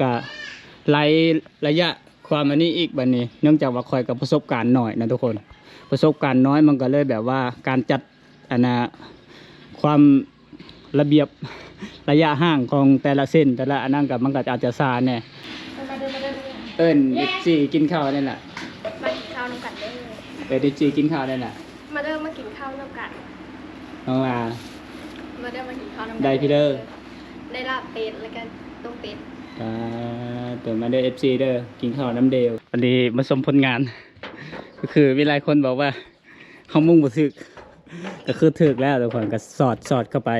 ກະໄລ່ໄລຍະຄວາມອັນນີ້ອີກບັດນີ້ ເນື່ອງຈາກວ່າຂ້ອຍກໍປະສົບການໜ້ອຍນະທຸກຄົນ ປະສົບການໜ້ອຍ ມັນກໍເລີຍແບບວ່າການຈັດ ອັນນ່າ ຄວາມລະບຽບໄລຍະຫ່າງຂອງແຕ່ລະເສັ້ນ ແຕ່ລະອັນນັ້ນກໍ ມັນກໍອາດຈະຊ້າແດ່. ມາເດີ ມາເດີ ເອີ້ນເອັຟຊີກິນເຂົ້າແດ່ລະ ມາກິນເຂົ້ານຳກັນເດີ ເອີ້ນເອັຟຊີກິນເຂົ້າແດ່ລະ ມາເດີ ມາກິນເຂົ້ານຳກັນ ນ້ອງຫຼ້າ ມາເດີ ມາກິນເຂົ້ານຳກັນ ໄດ້ພີເດີ ໄດ້ລາບເປັດ ແລ້ວກໍຕົ້ມເປັດ ອ່າ ໂຕ ມາເດີ ເອັຟຊີເດີ ກິນເຂົ້ານຳເດວ. ອັນນີ້ມາຊົມຜົນງານ ກໍຄືມີຫຼາຍຄົນບອກວ່າ ເຮົາມຸງບໍ່ຖືກ ກໍຄືຖືກແລ້ວທຸກຄົນ ກໍສອດ ສອດເຂົ້າໄປ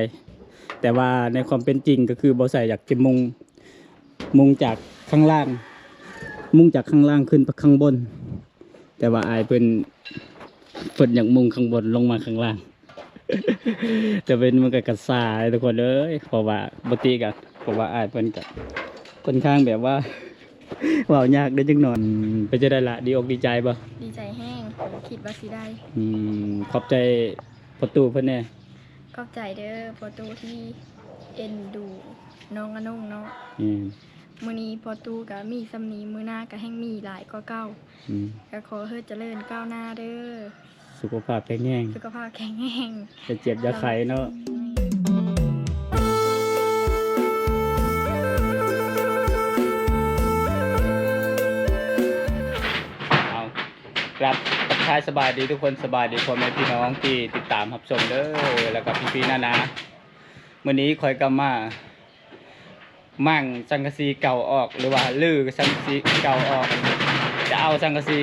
ແຕ່ວ່າໃນຄວາມເປັນຈິງກໍຄືບໍ່ໃສ່ ຢາກຈະມຸງ ມຸງຈາກຂ້າງລ່າງ ມຸງຈາກຂ້າງລ່າງຂຶ້ນໄປຂ້າງບົນ ແຕ່ວ່າອ້າຍເພິ່ນ ເພິ່ນຢາກມຸງຂ້າງບົນລົງມາຂ້າງລ່າງ ແຕ່ເປັນມັນກໍກະຊາທຸກຄົນເອີຍ ເພາະວ່າບໍ່ຕິກັນ ເພາະວ່າອ້າຍເພິ່ນກໍຂ້ອນຂ້າງແບບວ່າ ເວົ້າຍາກເດ້ຈັກໜ້ອຍ. ເປັນຈັ່ງໃດລະ ດີອົກດີໃຈບໍ່? ດີໃຈແຮງ ບໍ່ຄິດວ່າຊິໄດ້. ອືມ ຂອບໃຈພໍ່ຕູ້ເພິ່ນແດ່. ຂອບໃຈເດີພໍ່ຕູ້ທີ່ເອັນດູນ້ອງອານົງເນາະ. ອືມ ມື້ນີ້ພໍ່ຕູ້ກໍມີສ່ຳນີ້ ມື້ໜ້າກໍແຮ່ງມີຫຼາຍກວ່າເກົ່າ. ອືມ ກໍຂໍໃຫ້ຈະເລີນກ້າວໜ້າເດີ. ສຸຂະພາບແຂງແຮງ ສຸຂະພາບແຂງແຮງ ຢ່າເຈັບຢ່າໄຂ້ເນາະ. ເອົາ ກາບທັກທາຍສະບາຍດີທຸກຄົນ ສະບາຍດີພໍ່ແມ່ພີ່ນ້ອງທີ່ຕິດຕາມຮັບຊົມເດີ ແລ້ວກໍພີ່ໆນ້າໆ ມື້ນີ້ຂ້ອຍກໍມາ ມ້າງສັງກະສີເກົ່າອອກ ຫຼືວ່າຮື້ສັງກະສີເກົ່າອອກ ຈະເອົາສັງກະສີ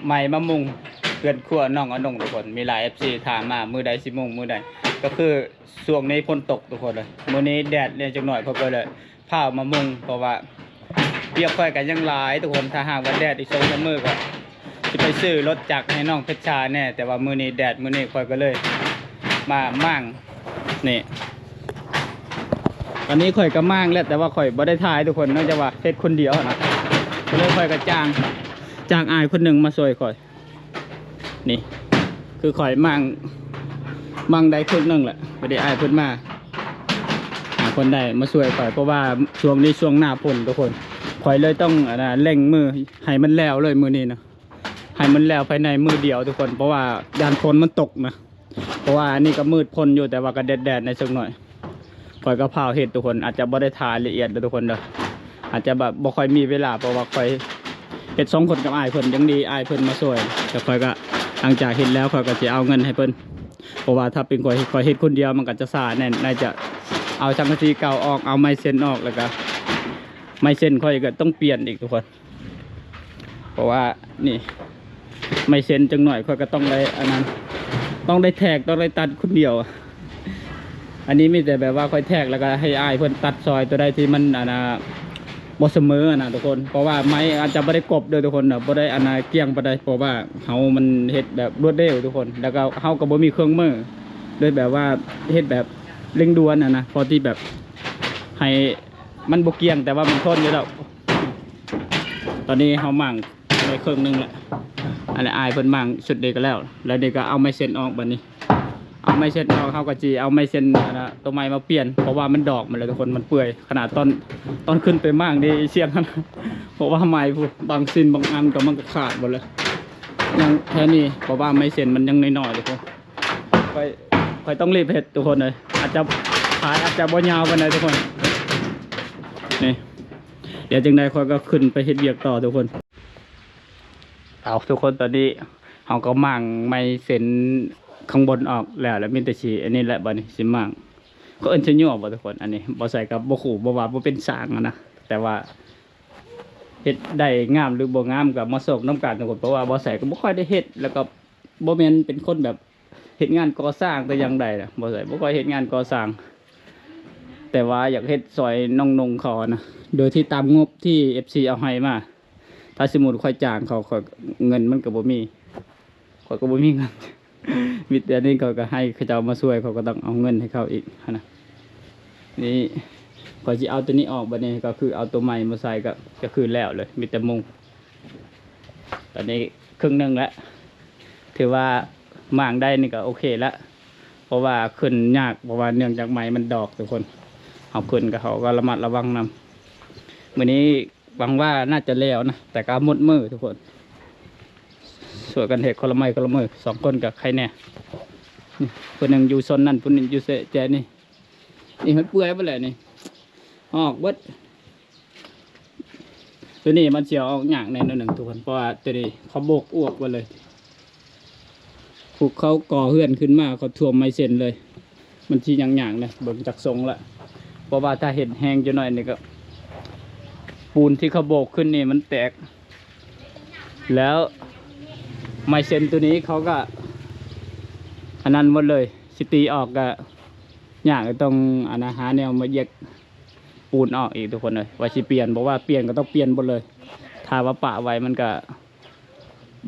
ໃໝ່ມາມຸງເຮືອນຄົວນ້ອງອານົງທຸກຄົນ. ມີຫຼາຍເອັຟຊີຖາມມາ ມື້ໃດຊິມຸງ ມື້ໃດ ກໍຄືຊ່ວງນີ້ຝົນຕົກທຸກຄົນເລີຍ. ມື້ນີ້ແດດແດ່ຈັກໜ້ອຍ ຂ້ອຍກໍເລີຍພ້າວມາມຸງ ເພາະວ່າວຽກຂ້ອຍກໍຍັງຫຼາຍທຸກຄົນ. ຖ້າຫາກວ່າແດດອີກສອງສາມມື້ກໍ ຊິໄປຊື້ລົດຈັກໃຫ້ນ້ອງເພັດຊາແດ່ ແຕ່ວ່າມື້ນີ້ແດດ ມື້ນີ້ຂ້ອຍກໍເລີຍມາມ້າງ. ນີ້ ຕອນນີ້ຂ້ອຍກໍມ້າງແລ້ວ ແຕ່ວ່າຂ້ອຍບໍ່ໄດ້ຖ່າຍທຸກຄົນ ເນື່ອງຈາກວ່າເຮັດຄົນດຽວຫັ້ນນະ ກໍເລີຍຂ້ອຍກໍຈ້າງ ຈ້າງອ້າຍຄົນໜຶ່ງມາຊ່ວຍຂ້ອຍ. ນີ້ ຄືຂ້ອຍມ້າງ ມ້າງໄດ້ເຄິ່ງໜຶ່ງແລ້ວ ບາດນີ້ອ້າຍເພິ່ນມາ ຫາຄົນໄດ້ມາຊ່ວຍຂ້ອຍ ເພາະວ່າຊ່ວງນີ້ຊ່ວງໜ້າຝົນທຸກຄົນ ຂ້ອຍເລີຍຕ້ອງ ອັນນ່າ ເລັ່ງມືໃຫ້ມັນແລ້ວເລີຍມື້ນີ້ນະ. ໃຫ້ມັນແລ້ວພາຍໃນມື້ດຽວທຸກຄົນ ເພາະວ່າຢ້ານຝົນມັນຕົກນະ ເພາະວ່າອັນນີ້ກໍມືດພົ້ນຢູ່ ແຕ່ວ່າກໍແດດໆແດ່ຈັກໜ້ອຍ. ຂ້ອຍກໍພ້າວເຮັດທຸກຄົນ ອາດຈະບໍ່ໄດ້ຖ່າຍລະອຽດເດີທຸກຄົນເດີ ອາດຈະແບບບໍ່ຄ່ອຍມີເວລາ ເພາະວ່າຂ້ອຍເຮັດສອງຄົນກັບອ້າຍເພິ່ນ ຍັງດີອ້າຍເພິ່ນມາຊ່ວຍ. ແລ້ວຂ້ອຍກໍ ຫຼັງຈາກເຮັດແລ້ວ ຂ້ອຍກໍຊິເອົາເງິນໃຫ້ເພິ່ນ ເພາະວ່າຖ້າເປັນຂ້ອຍ ຂ້ອຍເຮັດຄົນດຽວ ມັນກໍຈະຊ້າແດ່ ໄດ້ຈະເອົາສັງກະສີເກົ່າອອກ ເອົາໄມ້ເຊັນອອກ ແລ້ວກໍໄມ້ເຊັນຂ້ອຍກໍຕ້ອງປ່ຽນອີກທຸກຄົນ. ເພາະວ່ານີ້ ໄມ້ເຊັນຈັກໜ້ອຍຂ້ອຍກໍຕ້ອງໄດ້ອັນນັ້ນ ຕ້ອງໄດ້ແທກ ຕ້ອງໄດ້ຕັດຄົນດຽວ. ອັນນີ້ມີແຕ່ແບບວ່າຂ້ອຍແທກ ແລ້ວກໍໃຫ້ອ້າຍເພິ່ນຕັດຊອຍ ຕົວໃດທີ່ມັນ ອັນນ່າ ບໍ່ສະເໝີຫັ້ນນະທຸກຄົນ. ເພາະວ່າໄມ້ອາດຈະບໍ່ໄດ້ກົບເດີທຸກຄົນເດີ ບໍ່ໄດ້ອັນນ່າກ້ຽງປານໃດ ເພາະວ່າເຮົາມັນເຮັດແບບລວດເລັວທຸກຄົນ ແລ້ວກໍເຮົາກໍບໍ່ມີເຄື່ອງມື ໂດຍແບບວ່າເຮັດແບບເລັ່ງດ່ວນຫັ້ນນະ ພໍທີ່ແບບໃຫ້ ມັນບໍ່ກ້ຽງ ແຕ່ວ່າມັນທົນຢູ່ແລ້ວ. ຕອນນີ້ເຮົາມ້າງໄດ້ເຄິ່ງໜຶ່ງແລ້ວ ອັນນີ້ອ້າຍເພິ່ນມ້າງຊຸດນີ້ກໍແລ້ວ ແລ້ວນີ້ກໍເອົາໄມ້ເຊັນອອກ. ບັດນີ້ເອົາໄມ້ເຊັນອອກ ເຮົາກໍຊິເອົາໄມ້ເຊັນ ອັນນ່າ ຕົວໃໝ່ມາປ່ຽນ ເພາະວ່າມັນດອກໝົດແລ້ວທຸກຄົນ ມັນເປື່ອຍ. ຂະໜາດຕອນ ຕອນຂຶ້ນໄປມ້າງນີ້ ສຽງ ເພາະວ່າໄມ້ພຸ້ນ ບາງຊິ້ນບາງອັນກໍມັນກໍຂາດໝົດແລ້ວ. ຍັງແຄ່ນີ້ ເພາະວ່າໄມ້ເຊັນມັນຍັງນ້ອຍໆທຸກຄົນ. ຂ້ອຍ ຂ້ອຍຕ້ອງລີບເຮັດທຸກຄົນເອີຍ ອາດຈະ ຂາຍອາດຈະບໍ່ຍາວປານໃດທຸກຄົນ. ນີ້ ດຽວຈັ່ງໃດຂ້ອຍກໍຂຶ້ນໄປເຮັດວຽກຕໍ່ທຸກຄົນ. ເອົາ ທຸກຄົນ ຕອນນີ້ເຮົາກໍມ້າງໄມ້ເຊັນຂ້າງບົນອອກແລ້ວ ແລ້ວມີແຕ່ຊິ ອັນນີ້ແຫຼະ ບັດນີ້ຊິມ້າງ ເຂົາເອີ້ນຊິຍົວບໍ່ທຸກຄົນ. ອັນນີ້ບໍ່ໃສ່ກໍບໍ່ຄູ່ ບໍ່ວ່າບໍ່ເປັນຊ່າງຫັ້ນນະ ແຕ່ວ່າເຮັດໄດ້ງາມຫຼືບໍ່ງາມກໍມາໂຊກນຳກັນທຸກຄົນ ເພາະວ່າບໍ່ໃສ່ກໍບໍ່ຄ່ອຍໄດ້ເຮັດ ແລ້ວກໍບໍ່ແມ່ນເປັນຄົນແບບ ເຮັດງານກໍ່ສ້າງແຕ່ຢ່າງໃດນະ ບໍ່ໃສ່ ບໍ່ຄ່ອຍເຮັດງານກໍ່ສ້າງ ແຕ່ວ່າຢາກເຮັດຊ່ອຍນ້ອງນົງເຂົານະ ໂດຍທີ່ຕາມງົບທີ່ເອັຟຊີເອົາໃຫ້ມາ. ຖ້າສົມມຸດຂ້ອຍຈ້າງເຂົາ ຂ້ອຍ ເງິນມັນກໍບໍ່ມີ ຂ້ອຍກໍບໍ່ມີເງິນ ມີແຕ່ນີ້ ຂ້ອຍກໍໃຫ້ເຂົາເຈົ້າມາຊ່ວຍ ຂ້ອຍກໍຕ້ອງເອົາເງິນໃຫ້ເຂົາອີກຫັ້ນນະ. ນີ້ ຂ້ອຍຊິເອົາຕົວນີ້ອອກ ບັດນີ້ກໍຄືເອົາຕົວໃໝ່ມາໃສ່ ກໍ ກໍຄືແລ້ວເລີຍ ມີແຕ່ມຸງ. ຕອນນີ້ເຄິ່ງໜຶ່ງແລ້ວ ຖືວ່າມ້າງໄດ້ນີ້ກໍໂອເຄແລ້ວ ເພາະວ່າຂຶ້ນຍາກ ເພາະວ່າເນື່ອງຈາກໄມ້ມັນດອກທຸກຄົນ ເຮົາຂຶ້ນກໍ ເຮົາກໍລະມັດລະວັງນຳ. ມື້ນີ້ຫວັງວ່າໜ້າຈະແລ້ວນະ ແຕ່ກໍໝົດມື້ທຸກຄົນ ຊ່ວຍກັນເຮັດຄົນລະໄມ້ຄົນລະມື ສອງຄົນກໍໄຄແດ່. ນີ້ ຜູ້ໜຶ່ງຢູ່ໂຊນນັ້ນ ຜູ້ໜຶ່ງຢູ່ແຈນີ້. ນີ້ມັນເປື່ອຍເບິດແລ້ວນີ້ ອອກເບິດ. ຕົວນີ້ມັນຊິເອົາອອກຍາກແດ່ໜ້ອຍໜຶ່ງທຸກຄົນ ເພາະວ່າຕົວນີ້ເຂົາໂບກອວກເບິດເລີຍ. ພວກເຂົາກໍ່ເຮືອນຂຶ້ນມາ ເຂົາຖ້ວມໄມ້ເຊັນເລີຍ ມັນຊິຍາກໆນະ ເບິ່ງຈາກຊົງລະ. ເພາະວ່າຖ້າເຮັດແຮງຈັກໜ້ອຍນີ້ກໍ ປູນທີ່ເຂົາໂບກຂຶ້ນນີ້ມັນແຕກ ແລ້ວໄມ້ເຊັນຕົວນີ້ເຂົາກໍອັນນັ້ນໝົດເລີຍ ຊິຕີອອກກໍຍາກ ຕ້ອງອັນນະ ຫາແນວມາຢຽກ ປູນອອກອີກທຸກຄົນເອີຍ ວ່າຊິປ່ຽນ ບໍ່ວ່າປ່ຽນກໍຕ້ອງປ່ຽນເບິດເລີຍ. ຖ້າວ່າປະໄວ້ມັນກໍ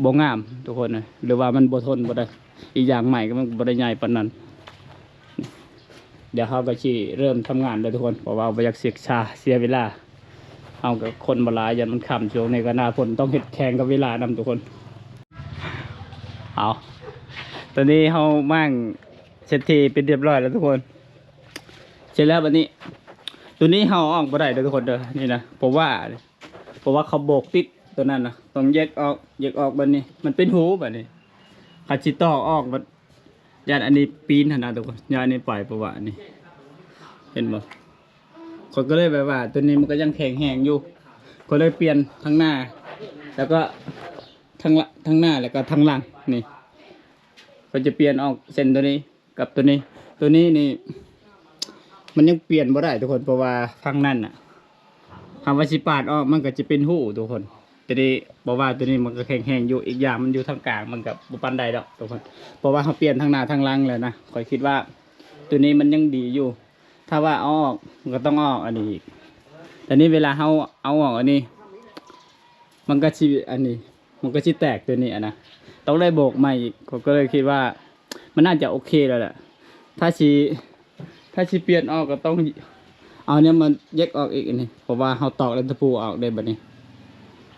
ບໍ່ງາມທຸກຄົນເອີຍ ຫຼືວ່າມັນບໍ່ທົນບໍ່ໄດ້. ອີກຢ່າງໄມ້ກໍມັນບໍ່ໄດ້ໃຫຍ່ປານນັ້ນ. ດຽວເຮົາກໍຊິເລີ່ມທຳງານເດີທຸກຄົນ ເພາະວ່າບໍ່ຢາກເສຍເວລາ ເຮົາກໍຄົນບໍ່ຫຼາຍ ຢ້ານມັນຄ່ຳ. ຊ່ວງນີ້ກໍໜ້າຝົນ ຕ້ອງເຮັດແຂ່ງກັບເວລານຳທຸກຄົນ. ເອົາ ຕອນນີ້ເຮົາມ້າງເຊັດທີ່ເປັນຮຽບຮ້ອຍແລ້ວທຸກຄົນ. ເສັດແລ້ວບັດນີ້ ຕົວນີ້ເຮົາເອົາອອກບໍ່ໄດ້ເດີທຸກຄົນເດີ ນີ້ນະ ເພາະວ່າ ເພາະວ່າເຂົາໂບກຕິດຕົວນັ້ນນະ ຕ້ອງແຍກອອກ ແຍກອອກບັດນີ້ ມັນເປັນຮູບັດນີ້. ຄັນຊິຕໍ່ອອກບັດ ຢ້ານອັນນີ້ປີນຫັ້ນນະທຸກຄົນ ຢ້ານອັນນີ້ໄປ ເພາະວ່າອັນນີ້ ເຫັນບໍ່? ຂ້ອຍກໍເລີຍແບບວ່າ ຕົວນີ້ມັນກໍຍັງແຂງແຮງຢູ່ ຂ້ອຍເລີຍປ່ຽນທາງໜ້າ ແລ້ວກໍທາງລະ ທາງໜ້າ ແລ້ວກໍທາງຫຼັງນີ້ ຂ້ອຍຈະປ່ຽນອອກເສັ້ນຕົວນີ້ ກັບຕົວນີ້ ຕົວນີ້ນີ້ ມັນຍັງປ່ຽນບໍ່ໄດ້ທຸກຄົນ ເພາະວ່າຝັ່ງນັ້ນນະ ຫາກວ່າຊິປາດອອກ ມັນກໍຈະເປັນຮູທຸກຄົນ. ຕົວນີ້ ເພາະວ່າຕົວນີ້ມັນກໍແຂງແຮງຢູ່ ອີກຢ່າງມັນຢູ່ທາງກາງ ມັນກໍບໍ່ປານໃດດອກທຸກຄົນ ເພາະວ່າເຮົາປ່ຽນທັງໜ້າທັງຫຼັງແລ້ວນະ. ຂ້ອຍຄິດວ່າຕົວນີ້ມັນຍັງດີຢູ່ ຖ້າວ່າເອົາອອກ ມັນກໍຕ້ອງເອົາອອກອັນນີ້ອີກ. ແຕ່ນີ້ເວລາເຮົາເອົາອອກອັນນີ້ ມັນກໍຊິ ອັນນີ້ ມັນກໍຊິແຕກຕົວນີ້ຫັ້ນນະ ຕ້ອງໄດ້ໂບກໃໝ່ອີກ. ຂ້ອຍກໍເລີຍຄິດວ່າ ມັນໜ້າຈະໂອເຄແລ້ວແຫຼະ. ຖ້າຊິ ຖ້າຊິປ່ຽນອອກກໍຕ້ອງເອົາແນວມາແຍກອອກອີກອັນນີ້ ເພາະວ່າເຮົາຕອກແລ້ວຕະປູອອກເດ້ບັດນີ້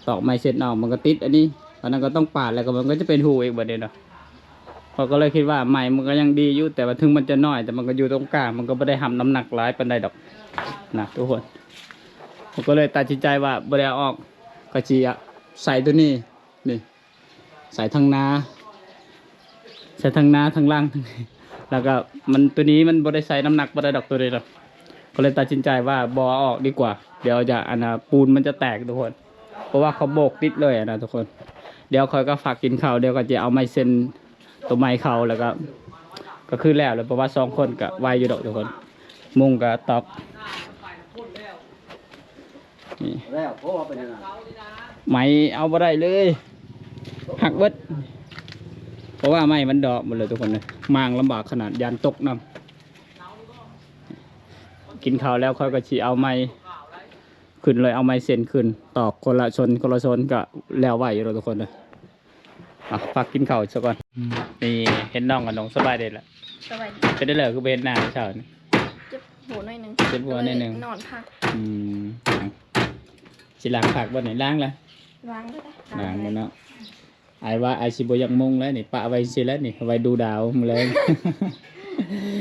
ຕອກໄມ້ເຊັນອອກ ມັນກໍຕິດອັນນີ້ ອັນນັ້ນກໍຕ້ອງປາດ ແລ້ວກໍມັນກໍຈະເປັນຮູອີກບັດນີ້ເນາະ. ຂ້ອຍກໍເລີຍຄິດວ່າໄມ້ມັນກໍຍັງດີຢູ່ ແຕ່ວ່າເຖິງມັນຈະນ້ອຍ ແຕ່ມັນກໍຢູ່ຕົງກາງ ມັນກໍບໍ່ໄດ້ຮັບນ້ຳໜັກຫຼາຍປານໃດດອກນະທຸກຄົນ. ຂ້ອຍກໍເລີຍຕັດສິນໃຈວ່າບໍ່ໄດ້ເອົາອອກ ກໍຊິໃສ່ຕົວນີ້ ນີ້ ໃສ່ທັງໜ້າ ໃສ່ທັງໜ້າທັງຫຼັງ ແລ້ວກໍມັນ ຕົວນີ້ມັນບໍ່ໄດ້ໃສ່ນ້ຳໜັກປານໃດດອກ ຕົວນີ້ເນາະ. ກໍເລີຍຕັດສິນໃຈວ່າບໍ່ເອົາອອກດີກວ່າ ດຽວຈະ ອັນນ່າ ປູນມັນຈະແຕກທຸກຄົນ ເພາະວ່າເຂົາໂບກຕິດເລີຍຫັ້ນນະທຸກຄົນ. ດຽວຂ້ອຍກໍຟັກກິນເຂົ້າ ດຽວກໍຈະເອົາໄມ້ເຊັນ ຕົວໃໝ່ເຂົ້າ ແລ້ວກໍ ກໍຄືແລ້ວແຫຼະ ເພາະວ່າສອງຄົນກໍໄວຢູ່ດອກທຸກຄົນ. ມຸງກໍຕອກ ນີ້ ແລ້ວ ໂອ້ ເປັນຫຍັງ ໄມ້ເອົາບໍ່ໄດ້ເລີຍ ຫັກເບິດ ເພາະວ່າໄມ້ມັນດອກໝົດເລີຍທຸກຄົນເອີຍ. ມ້າງລຳບາກຂະໜາດ ຢ້ານຕົກນຳ. ກິນເຂົ້າແລ້ວຂ້ອຍກໍຊິເອົາໄມ້ຂຶ້ນເລີຍ ເອົາໄມ້ເຊັນຂຶ້ນ ຕອກຄົນລະຊົນ ຄົນລະຊົນ ກໍແລ້ວໄວຢູ່ດອກທຸກຄົນເອີຍ. ອ່ະ ພັກກິນເຂົ້າຊະກ່ອນ. ນີ້ເຫັນນ້ອງກັບນ້ອງສະບາຍດີລະ. ສະບາຍດີ. ເປັນໄດ້ແລ້ວຄືບໍ່ເຫັນໜ້າເຊົ້ານີ້? ເຈັບຫົວໜ້ອຍໜຶ່ງ. ເຈັບຫົວໜ້ອຍໜຶ່ງ. ນອນພັກ. ອືມ. ຊິລ້າງຜັກບໍ່ນີ້? ລ້າງລະ? ລ້າງແລ້ວ. ລ້າງແລ້ວເນາະ. ອ້າຍວ່າອ້າຍຊິບໍ່ຢາກມຸງແລ້ວນີ້ ປະໄວ້ຊີ້ແຫຼະນີ້ ໄວ້ດູດາວມື້ແລງ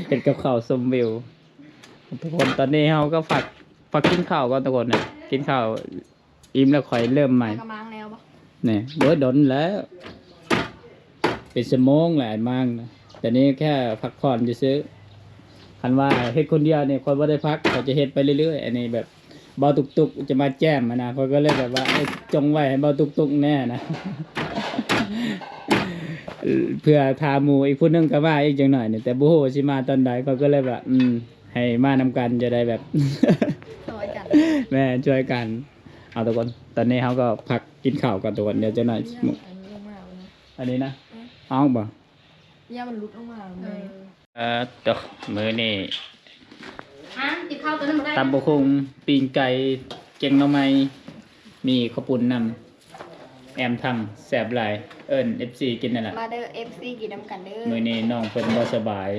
ເຮັດກັບເຂົ້າຊົມວິວ. ທຸກຄົນ ຕອນນີ້ເຮົາກໍພັກ ພັກກິນເຂົ້າກ່ອນທຸກຄົນນະ. ກິນເຂົ້າ ອີ່ມແລ້ວຄ່ອຍເລີ່ມໃໝ່. ແລ້ວກໍມ້າງແລ້ວບໍ່? ນີ້ ໂອ້ຍ ດົນແລ້ວ ເປັນຊົ່ວໂມງແລ້ວອ້າຍມ້າງນະ. ແຕ່ນີ້ແຄ່ພັກຜ່ອນຊື່ໆ. ຄັນວ່າເຮັດຄົນດຽວນີ້ ຂ້ອຍບໍ່ໄດ້ພັກ ຂ້ອຍຈະເຮັດໄປເລື້ອຍໆ. ອັນນີ້ແບບ ເບົາຕຸກໆຈະມາແຈ່ມຫັ້ນນະ ຂ້ອຍກໍເລີຍແບບວ່າ ເອີ ຈົ່ງໄວ້ໃຫ້ເບົາຕຸກໆແດ່ນະ ເພື່ອຖ້າໝູ່ອີກຜູ້ໜຶ່ງກໍມາອີກຈັກໜ້ອຍນີ້ ແຕ່ບໍ່ຮູ້ວ່າຊິມາຕອນໃດ. ຂ້ອຍກໍເລີຍວ່າ ອືມ ໃຫ້ມານຳກັນຈະໄດ້ແບບ ຊ່ວຍກັນ. ແມ່ນ ຊ່ວຍກັນ. ເອົາ ທຸກຄົນ ຕອນນີ້ເຮົາກໍພັກກິນເຂົ້າກ່ອນທຸກຄົນ ດຽວຈັກໜ້ອຍ. ອັນນີ້ອອກມາບໍ່ນະ? ອັນນີ້ນະ? ອືມ ເອົາບໍ່? ຢ້ານມັນຫຼຸດອອກມາ. ເອີ ເອີ ໂຕ ມື້ນີ້ ອ່າ ຕຳບັກຫຸ່ງ ປີ້ງໄກ່ ແກງໜໍ່ໄມ້ ມີເຂົ້າປຸ້ນນຳ ແອມທຳ ແຊບຫຼາຍ. ເອີ້ນເອັຟຊີກິນນັ້ນລະ ມາເດີ ເອັຟຊີກິນນຳກັນເດີ. ມື້ນີ້ນ້ອງເພິ່ນບໍ່ສະບາຍ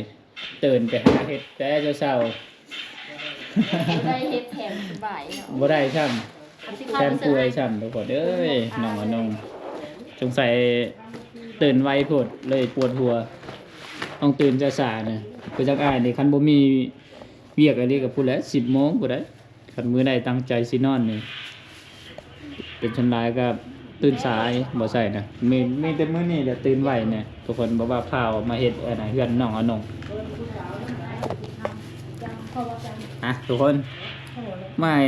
ຕື່ນໄປຫາເຮັດແຕ່ເຊົ້າໆ ບໍ່ໄດ້ເຮັດແຖມສະບາຍເນາະ ບໍ່ໄດ້ຊ້ຳ ແຖມປ່ວຍຊ້ຳ ທຸກຄົນເອີຍ. ນ້ອງອະນົງ ສົງໄສຕື່ນໄວໂພດເລີຍປວດຫົວ ຕ້ອງຕື່ນຊ້າໆນະ. ຄືຈັກອ້າຍນີ້ ຄັນບໍ່ມີວຽກອີ່ຫຼີກໍພຸ້ນແຫຼະ ສິບໂມງພຸ້ນໃດ ຄັນມື້ໃດຕັ້ງໃຈຊິນອນນີ້ ເປັນສ່ວນຫຼາຍກໍຕື່ນສາຍ ບໍ່ໃຊ່ນະ ມີ ມີແຕ່ມື້ນີ້ແຫຼະຕື່ນໄວແດ່ ທຸກຄົນ ບໍ່ວ່າພາວມາເຮັດອັນນັ້ນ ເຮືອນນ້ອງອານົງ. ອ່ະ ທຸກຄົນ ມາໃຫ້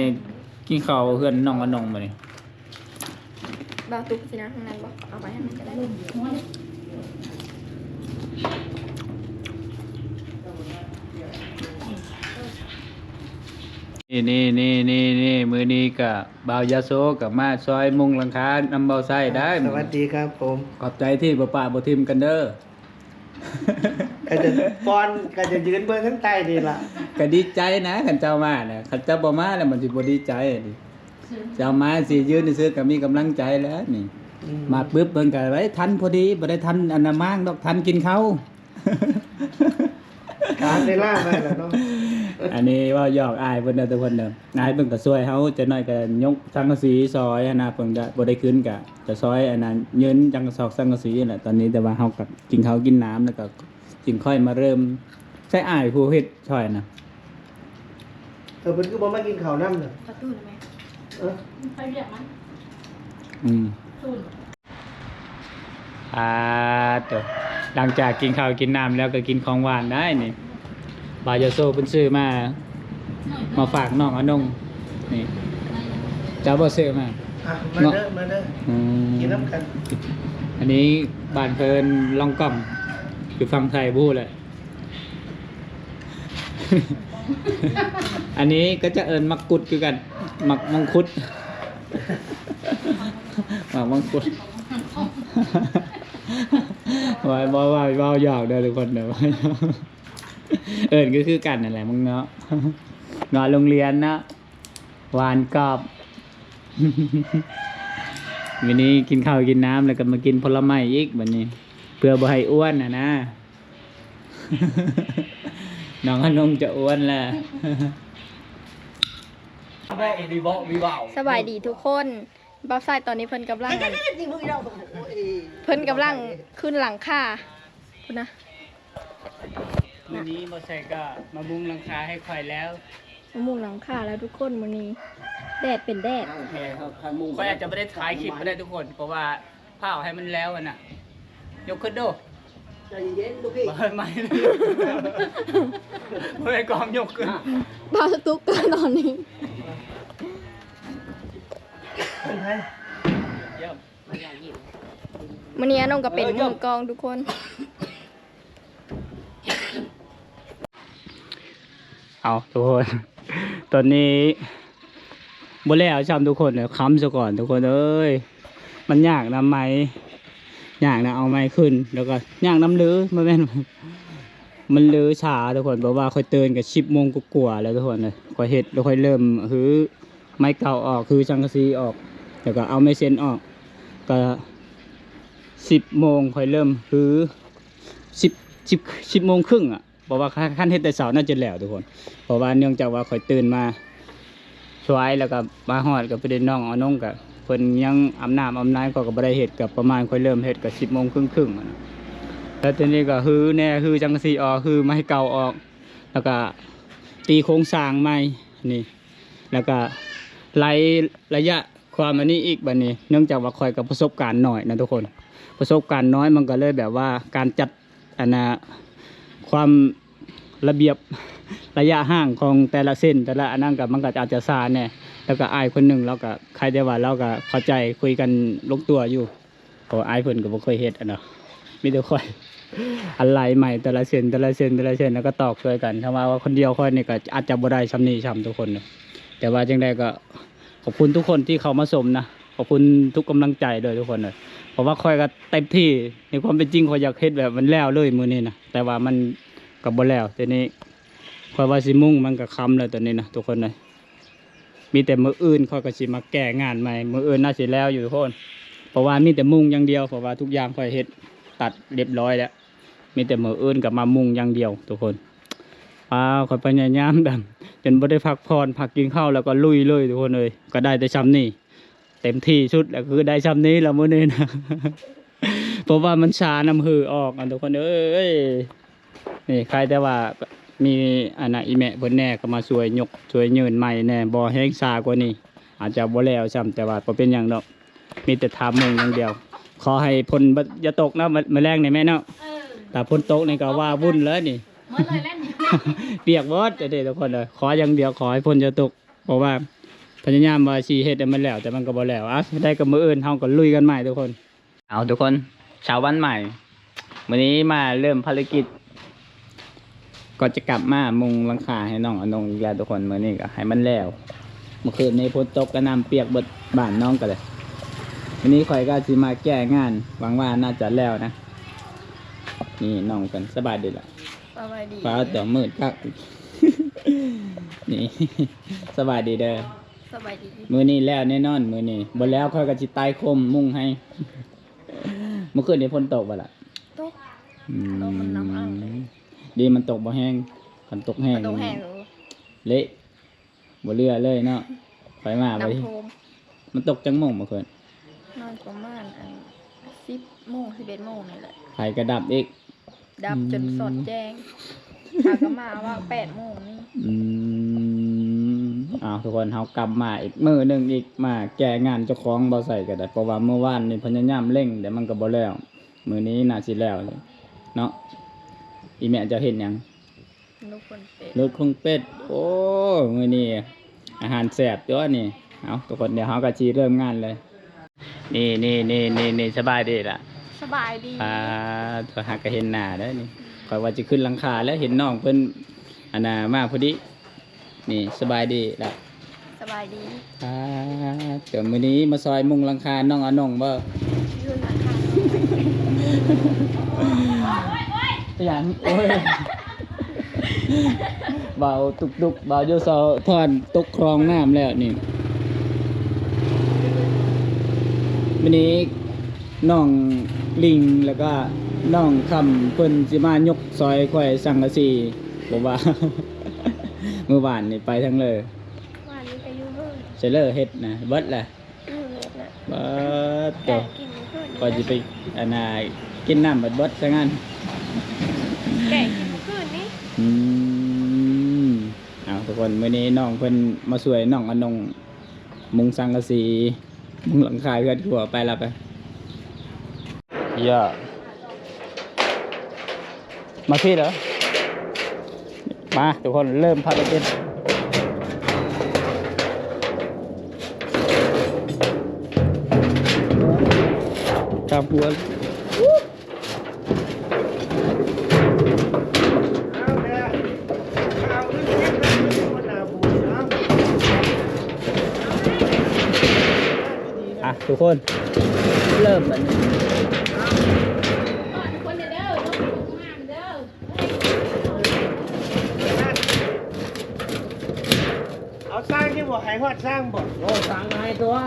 ກິນເຂົ້າເຮືອນນ້ອງອານົງບັດນີ້. ບ່າວຕຸກຊິນັ່ງທາງນັ້ນບໍ່? ເອົາໄປທາງນັ້ນກໍໄດ້. ນີ້ໆໆໆ ມື້ນີ້ກະບ່າວຢາໂສກໍມາຊ່ອຍມຸງຫຼັງຄານຳບ່າວໄຊໄດ້. ສະຫວັດດີຄັບຜົມ. ຂອບໃຈທີ່ບໍ່ປະບໍ່ຖິ້ມກັນເດີ. ກໍຈະປ້ອນ ກໍຈະຢືນເບິ່ງທາງໃຕ້ນີ້ລະ. ກໍດີໃຈນະ ຄັນເຈົ້າມານະ ຄັນເຈົ້າບໍ່ມາແລ້ວມັນຊິບໍ່ດີໃຈ. ເຈົ້າມາຊິຢືນຊື່ໆ ກໍມີກຳລັງໃຈແລ້ວນີ້. ອືມ ມາປຶບເພິ່ນກໍໄດ້ທັນພໍດີ ບໍ່ໄດ້ທັນອັນນະມ້າງດອກ ທັນກິນເຂົ້າ. ການເວລາມາແລ້ວເນາະ. ອັນນີ້ເວົ້າຫຍອກອ້າຍເພິ່ນເດີທຸກຄົນເດີ. ອ້າຍເພິ່ນກໍຊ່ວຍເຮົາ ຈັກໜ້ອຍກໍຍົກສັງກະສີຊ່ອຍຫັ້ນນະ ເພິ່ນກໍບໍ່ໄດ້ຂຶ້ນ ກໍຈະຊ່ອຍອັນນັ້ນ ຍື່ນຈັກສອກສັງກະສີຫັ້ນແຫຼະຕອນນີ້. ແຕ່ວ່າເຮົາກໍກິນເຂົ້າກິນນ້ຳ ແລ້ວກໍຈຶ່ງຄ່ອຍມາເລີ່ມ. ໃຊ້ອ້າຍຜູ້ເຮັດຊ່ອຍນະ. ເອີ ເພິ່ນຄືບໍ່ມາກິນເຂົ້ານຳນະ? ປະຕູນະແມ່. ເອີ ໄປວຽກມັນ. ອືມ ອາ ໂຕ ຫຼັງຈາກກິນເຂົ້າກິນນ້ຳແລ້ວ ກໍກິນຂອງຫວານໄດ້ນີ້. ບ່າວຢາໂສເພິ່ນຊື້ມາ ມາຝາກນ້ອງອານົງນີ້. ເຈົ້າບໍ່ຊື້ມາ? ອ່ະ ມາເດີ ມາເດີ. ອືມ ກິນນຳກັນ. ອັນນີ້ບ້ານເພິ່ນ ລອງກອງ ຢູ່ຝັ່ງໄທ ບໍ່ຮູ້ແຫຼະ. ອັນນີ້ກໍຈະເອີ້ນໝາກກຸດຄືກັນ ໝາກມັງຄຸດ ໝາກມັງຄຸດ. ເວົ້າ ເວົ້າ ເວົ້າ ເວົ້າຫຍອກເດີທຸກຄົນເດີ ເອີ້ນກໍຄືກັນນັ້ນແຫຼະ ມັງເນາະ ເງາະໂຮງຮຽນເນາະ ຫວານກອບ. ມື້ນີ້ກິນເຂົ້າກິນນ້ຳ ແລ້ວກໍມາກິນຜົນລະໄມ້ອີກບັດນີ້ ເພື່ອບໍ່ໃຫ້ອ້ວນຫັ້ນນະ. ນ້ອງອານົງຈະອ້ວນແລ້ວ. ສະບາຍດີທຸກຄົນ. ບ່າວຊາຍຕອນນີ້ເພິ່ນກຳລັງ ເພິ່ນກຳລັງຂຶ້ນຫຼັງຄາພຸ້ນນະ. ມື້ນີ້ບ່າວຊາຍກໍມາມຸງຫຼັງຄາໃຫ້ຂ້ອຍແລ້ວ. ມາມຸງຫຼັງຄາແລ້ວທຸກຄົນ ມື້ນີ້ແດດເປັນແດດ. ແມ່ນ ຂ້ອຍອາດຈະບໍ່ໄດ້ຖ່າຍຄລິບກໍໄດ້ທຸກຄົນ ເພາະວ່າ ພາວໃຫ້ມັນແລ້ວຫັ້ນນະ. ຍົກຂຶ້ນດູ. ໃຈເຢັນໆ ລູກພີ່. ບໍ່ໃຫ້ໄໝ້ ບໍ່ໃຫ້ກອງຍົກຂຶ້ນ. ບ່າວຕຸກຕອນນີ້. ເປັນໃຜ? ຢ້ຽມ. ມື້ນີ້ອານົງກໍເປັນ ເອີ ຢ້ຽມ ມືກອງທຸກຄົນ. ເອົາ ທຸກຄົນ ຕອນນີ້ບໍ່ແລ້ວຊ້ຳທຸກຄົນ ຄ່ຳຊະກ່ອນທຸກຄົນເອີຍ. ມັນຍາກນຳໄມ້ ຍາກນຳເອົາໄມ້ຂຶ້ນ ແລ້ວກໍຍາກນຳລື ບໍ່ແມ່ນ ມັນລືຊ້າທຸກຄົນ. ເພາະວ່າຂ້ອຍຕື່ນກໍສິບໂມງກວ່າໆແລ້ວທຸກຄົນເອີຍ. ຂ້ອຍເຮັດ ແລ້ວຂ້ອຍເລີ່ມຮື້ໄມ້ເກົ່າອອກ ຮື້ສັງກະສີອອກ ແລ້ວກໍເອົາໄມ້ເຊັນອອກ ກໍສິບໂມງຂ້ອຍເລີ່ມຮື້ ສິບ ສິບ ສິບໂມງເຄິ່ງອະ. ເພາະວ່າຄັນ ຄັນເຮັດແຕ່ເຊົ້າໜ້າຈະແລ້ວທຸກຄົນ ເພາະວ່າເນື່ອງຈາກວ່າຂ້ອຍຕື່ນມາສວາຍ ແລ້ວກໍມາຮອດກໍພໍດີນ້ອງອານົງກໍເພິ່ນຍັງອາບນ້ຳອາບໃນ ຂ້ອຍກໍບໍ່ໄດ້ເຮັດ ກໍປະມານຂ້ອຍເລີ່ມເຮັດກໍສິບໂມງເຄິ່ງໆຫັ້ນນະ. ແລ້ວທີນີ້ກໍຮື້ແດ່ ຮື້ສັງກະສີອອກ ຮື້ໄມ້ເກົ່າອອກ ແລ້ວກໍຕີໂຄງສ້າງໃໝ່ນີ້ ແລ້ວກໍໄລ່ໄລຍະຄວາມອັນນີ້ອີກບັດນີ້ ເນື່ອງຈາກວ່າຂ້ອຍກໍປະສົບການໜ້ອຍນະທຸກຄົນ ປະສົບການໜ້ອຍ ມັນກໍເລີຍແບບວ່າການຈັດ ອັນນ່າ ຄວາມລະບຽບໄລຍະຫ່າງຂອງແຕ່ລະເສັ້ນ ແຕ່ລະອັນນັ້ນກໍ ມັນກໍອາດຈະຊ້າແດ່. ແລ້ວກໍອ້າຍຄົນໜຶ່ງລາວກໍ ໃຄແຕ່ວ່າລາວກໍເຂົ້າໃຈ ຄຸຍກັນລົງຕົວຢູ່ ເພາະວ່າອ້າຍເພິ່ນກໍບໍ່ເຄີຍເຮັດຫັ້ນນະ ມີແຕ່ຂ້ອຍ ອັນໄລ່ໃໝ່ແຕ່ລະເສັ້ນ ແຕ່ລະເສັ້ນ ແຕ່ລະເສັ້ນ ແລ້ວກໍຕອກຊ່ວຍກັນ. ຖ້າວ່າ ວ່າຄົນດຽວຂ້ອຍນີ້ກໍອາດຈະບໍ່ໄດ້ຊ່ຳນີ້ຊ່ຳທຸກຄົນ ແຕ່ວ່າຈັ່ງໃດກໍ ຂອບຄຸນທຸກຄົນທີ່ເຂົ້າມາຊົມນະ ຂອບຄຸນທຸກກຳລັງໃຈເດີທຸກຄົນເດີ. ເພາະວ່າຂ້ອຍກໍເຕັມທີ່ ໃນຄວາມເປັນຈິງຂ້ອຍຢາກເຮັດແບບມັນແລ້ວເລີຍມື້ນີ້ນະ ແຕ່ວ່າມັນກໍບໍ່ແລ້ວ. ທີນີ້ຂ້ອຍວ່າຊິມຸງ ມັນກໍຄ່ຳແລ້ວຕອນນີ້ນະທຸກຄົນເດີ. ມີແຕ່ມື້ອື່ນຂ້ອຍກໍຊິມາແກ້ງານໃໝ່ ມື້ອື່ນໜ້າຊິແລ້ວຢູ່ທຸກຄົນ ເພາະວ່າມີແຕ່ມຸງຢ່າງດຽວ ເພາະວ່າທຸກຢ່າງຂ້ອຍເຮັດຕັດຮຽບຮ້ອຍແລ້ວ. ມີແຕ່ມື້ອື່ນກໍມາມຸງຢ່າງດຽວທຸກຄົນ. ອາ ຂ້ອຍພະຍາຍາມແບບຈົນບໍ່ໄດ້ພັກຜ່ອນ ພັກກິນເຂົ້າແລ້ວກໍລຸຍເລີຍທຸກຄົນເອີຍ. ກໍໄດ້ແຕ່ຊ່ຳນີ້ ເຕັມທີ່ສຸດແລ້ວຄືໄດ້ຊ່ຳນີ້ລະມື້ນີ້ນະ ເພາະວ່າມັນຊານ້ຳຮືອອກນະທຸກຄົນເອີຍ. ນີ້ໃຄແຕ່ວ່າ ມີອັນນ່າ ອີ່ແມ່ເພິ່ນແດ່ ກໍມາຊ່ວຍຍົກຊ່ວຍເຍີນໃໝ່ແດ່. ບໍ່ແຮງຊ້າກວ່ານີ້ ອາດຈະບໍ່ແລ້ວຊ້ຳ, ແຕ່ວ່າບໍ່ເປັນຫຍັງດອກ, ມີແຕ່ຖ້າມຸງຢ່າງດຽວ. ຂໍໃຫ້ຝົນບໍ່ ຢ່າຕົກເນາະ ມື້ ມື້ແລງນີ້ແມ່ເນາະ. ເອີ ຖ້າຝົນຕົກນີ້ກໍວ່າວຸ່ນເລີຍນີ້ ໝົດເລີຍແຫຼະນີ້ ປຽກເບິດເດ້ທຸກຄົນເອີຍ. ຂໍຢ່າງດຽວ ຂໍໃຫ້ຝົນຢ່າຕົກ, ເພາະວ່າພະຍາຍາມວ່າຊິເຮັດໃຫ້ມັນແລ້ວ ແຕ່ມັນກໍບໍ່ແລ້ວ. ອ່ະ ໄດ້ກໍມື້ອື່ນເຮົາກໍລຸຍກັນໃໝ່ທຸກຄົນ. ເອົາທຸກຄົນ ເຊົ້າວັນໃໝ່ ມື້ນີ້ມາເລີ່ມພາລະກິດ ກໍຈະກັບມາມຸງຫຼັງຄາໃຫ້ນ້ອງອານົງອີກແລ້ວທຸກຄົນ. ມື້ນີ້ກໍໃຫ້ມັນແລ້ວ, ເມື່ອຄືນນີ້ຝົນຕົກກະນ້ຳປຽກເບິດບ້ານນ້ອງກໍເລີຍ. ມື້ນີ້ຂ້ອຍກໍຊິມາແກ້ງານ ຫວັງວ່າໜ້າຈະແລ້ວນະ. ນີ້ນ້ອງເພິ່ນ ສະບາຍດີລະ? ສະບາຍດີ. ຟ້າຕົວມືດຄັກ ນີ້ ສະບາຍດີເດີ. ສະບາຍດີ. ມື້ນີ້ແລ້ວແນ່ນອນ, ມື້ນີ້ບໍ່ແລ້ວຂ້ອຍກໍຊິຕາຍຄົມມຸງໃຫ້. ເມື່ອຄືນນີ້ຝົນຕົກບໍ່ລະ? ຕົກ. ອືມ ລົມມັນນຳເອົາເລີຍ. ດີມັນຕົກບໍ່ແຮງ, ຄັນຕົກແຮງ ມັນຕົກແຮງ ເລະ ບໍ່ເຫຼືອເລີຍເນາະ. ໄປມາບໍ່ດີ. ນ້ຳຖ້ວມ. ມັນຕົກຈັກໂມງເມື່ອຄືນ? ນອນປະມານອັນ ສິບໂມງ ສິບເອັດໂມງນີ້ແຫຼະ. ໄຟກໍດັບອີກ. ດັບ ອືມ ຈົນສອດແຈ້ງ. ຫາກໍມາວ່າແປດໂມງນີ້. ອືມ ເອົາທຸກຄົນ ເຮົາກັບມາອີກມື້ໜຶ່ງອີກ ມາແກ້ງານເຈົ້າຂອງບໍ່ໃສ່ກໍໄດ້, ເພາະວ່າມື້ວານນີ້ພະຍາຍາມເລັ່ງ ແຕ່ມັນກໍບໍ່ແລ້ວ. ມື້ນີ້ໜ້າຊິແລ້ວເນາະ. ອີ່ແມ່ເຈົ້າເຮັດຫຍັງ? ລູກຄົນເປັດ. ລູກຄົນເປັດ. ໂອ້ ມື້ນີ້ອາຫານແຊບຕົວະນີ້. ເອົາ ທຸກຄົນ ດຽວເຮົາກໍຊິເລີ່ມງານເລີຍ. ນີ້ ນີ້ ນີ້ ນີ້ ນີ້ ສະບາຍດີລະ? ສະບາຍດີ. ອ່າ ໂທ ຫາກະເຫັນໜ້າເດີນີ້. ຂ້ອຍວ່າຊິຂຶ້ນຫຼັງຄາແລ້ວ ເຫັນນ້ອງເພິ່ນ ອັນນ່າ ມາພໍດີ. ນີ້ ສະບາຍດີລະ? ສະບາຍດີ. ອ່າ ເຈົ້າ ມື້ນີ້ມາຊ່ອຍມຸງຫຼັງຄານ້ອງອານົງບໍ່? ຢູ່ຫຼັງຄາ. ຫຍັງ? ໂອ້ຍ ເບົາຕຸກຕຸກ ເບົາຢູ່ເຊົາທອນຕົກຄລອງນ້ຳແລ້ວນີ້. ມື້ນີ້ນ້ອງລິງ ແລ້ວກໍນ້ອງຄຳ ເພິ່ນຊິມາຍົກຊ່ອຍຂ້ອຍສັງກະສີ ເພາະວ່າມື້ວານນີ້ໄປທາງເລີ. ວານນີ້ກໍຢູ່ເຮີ້ນ. ເຊເລີເຮັດນະ ເບິດລະ? ອືມ ເບິດລະ. ເບິດໂຕ. ແກະກິນມື້ຄືນນີ້. ຂ້ອຍຊິໄປ ອັນນ່າ ກິນນ້ຳເບິດໆ ຊະຊັ້ນ. ແກະກິນມື້ຄືນນີ້. ອືມ ເອົາ ທຸກຄົນ ມື້ນີ້ນ້ອງເພິ່ນມາຊ່ວຍນ້ອງອານົງມຸງສັງກະສີ ມຸງຫຼັງຄາເຮືອນຄົວ. ໄປລະ ໄປ. ຢ່າ ມາພີ້ເດີ. ມາ ທຸກຄົນ ເລີ່ມພາລະກິດ. ຕາມຫົວ. ອ່ະ ທຸກຄົນ ເລີ່ມບັດນີ້. ເອົາສ້າງຢູ່ບໍ່? ໃຫ້ຮອດສ້າງບໍ່? ໂອ້ ສ້າງກໍໃຫ້ຕົວະ.